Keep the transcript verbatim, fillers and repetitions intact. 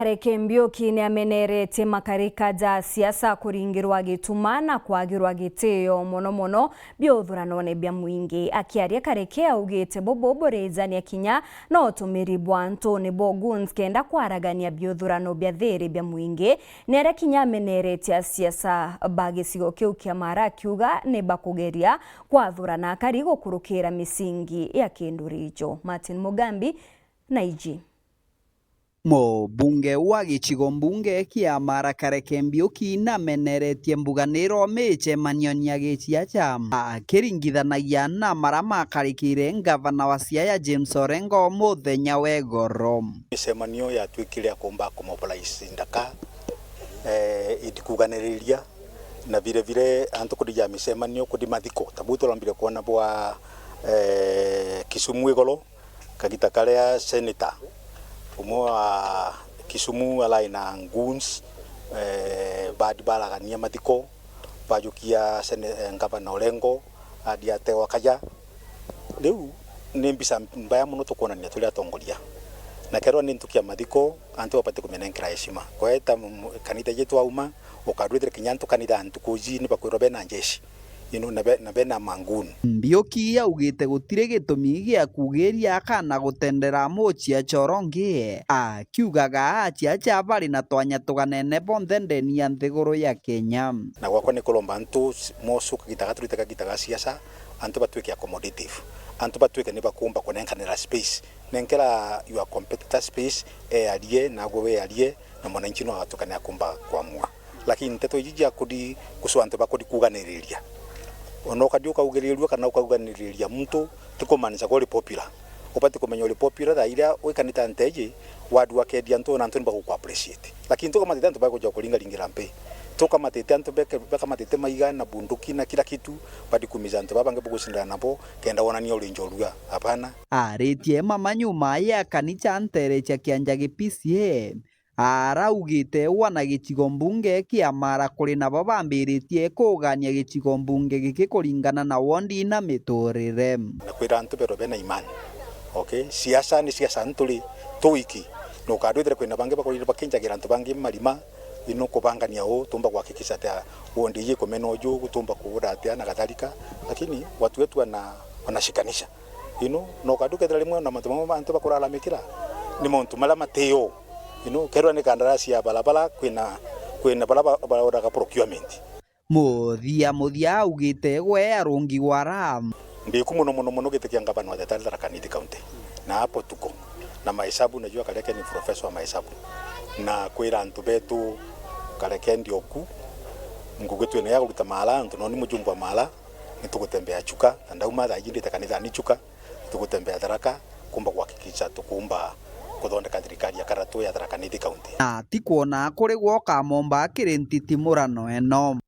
Kareke Mbiuki ni ameneretie makarika ja siasa kuringirwa gituma na kwagirwa gitio, mono mono biuthuranone bia mwingi. Akiaria, Kareke augite bubu burijania kinya na utumiri bwa antu ni bo goons kenda kwaragania biuthurano bia thiri bia mwingi. Ni aria kinya ameneretie asiasa ba gicigo kiu kia Mara, akiuga ni bakugeria kwathurana akari gukurukira misingi ya kindurijo. Martin Mugambi na iji. Mubunge wa gicigo mbunge kia Mara Kareke Mbiuki nameneretie mbuganiro micemanio ya giciaca akiringithanagia na mara makarikire ngavana wa Siaya James Orengo muthenya wa igoro. Micemanio yatwikire ya kumba kumobilize ndaka, eh, indikuganiriria na vile vile antu kurija micemanio kundi mathiko. Tabu turambire kuona bwa, eh, Kisumu igoro, kagita karia senator umwe wa Kisumu arai na goons, eh, badi baragania mathiko, bajukia sene-, eh, ngavana Orengo, adi ategwa kaja. Riu ni mbica mbaya mono tukwonania turi atongoria. Na kerwa ni ntuki ya mathiko, antu babati kuminenkera heshima. Kweta m-, kanitha yetu auma, ukadwithire kinya antu kanitha ntuku iji ni bakwirwa bena njeshi. You know, na be-, na bena mangun. Mbiuki augite gutiri gitumi gia kugiria akana gutendera muciaca urongi, akiugaga aciaca bari na twanya tuganene bonthe ndeni ya nthiguru ya Kenya. Na gwakwa ni kuromba antu s-, mosu kagita gaturite kagita ga siasa, antu batwike accommodative, antu batwike ni bakumba kunenkanira space. Nenkera your competitor space, earie, nagwe wearie, na mwananchi no atukane akumba kwamua. Lakini nteto iji cia kudi, kucwa antu ba kudi kuganiriria. Ona ukadi ukaugirirua kana ukauganiriria muntu, ti kumaanisha ko uri popular. Ubati kumenya uri popular thaa iria wikanite nteji, wadu akendia antu na antu ni baguku appreciate. Lakini tukamatite antu bakuja kuringaringira mpi. Tukamatite antu beke-, bakamatite maiga na bunduki na kila kitu, badi kumiza antu baba bangi bugucindana nabo, kenda wonania uri njorua. Hapana. Aritie mama nyuma ya kanitha ntere cia kianja gi P C A, araugite wana gicigo mbunge kia Mara kuri nabo bambiritie kugania gicigo mbunge giki kuringana na wondi na miturire. Na kwira antu berwe bena imani. Okay? Siasa ni siasa nturi tuiki. Na ukadwithire kwina bangi bakorire bakinjagira antu bangi marima, ino kubangania uu, tumba kuhakikisha atia wondi iji kumena uju, gutumba kuura atia na kadhalika. Lakini watu wetu wana-, wanashikanisha. You know, na ukadu kethira rimwe na mantu mamwe mantu bakuralamikira ni mantu maria mati o. You know, kerwa ni kandarasi ya barabara, kwina, kwina bara ba-, baroraga procurement. Muthia muthia augite gwe arungi gwara. Ndiku muno muno muno giti kia ngavana wa Tharaka Nithi County. Na hapo tuko. Na mahesabu, najua Kareke ni professor wa mahesabu. Na kwira antu betu Kareke ndioku, ngugi twina ya kuruta Mara, antu no ni mujumbe wa Mara, ni tugutembea Chuka, na ndauma thaa iji ndite kanithani Chuka. Tugutembea Tharaka, kumba kuhakikisha tukumba kuthondeka thirikari ya karatu ya Tharaka Nithi County. Na ti kwona kuri gwoka momba kiri ntitimurano eno.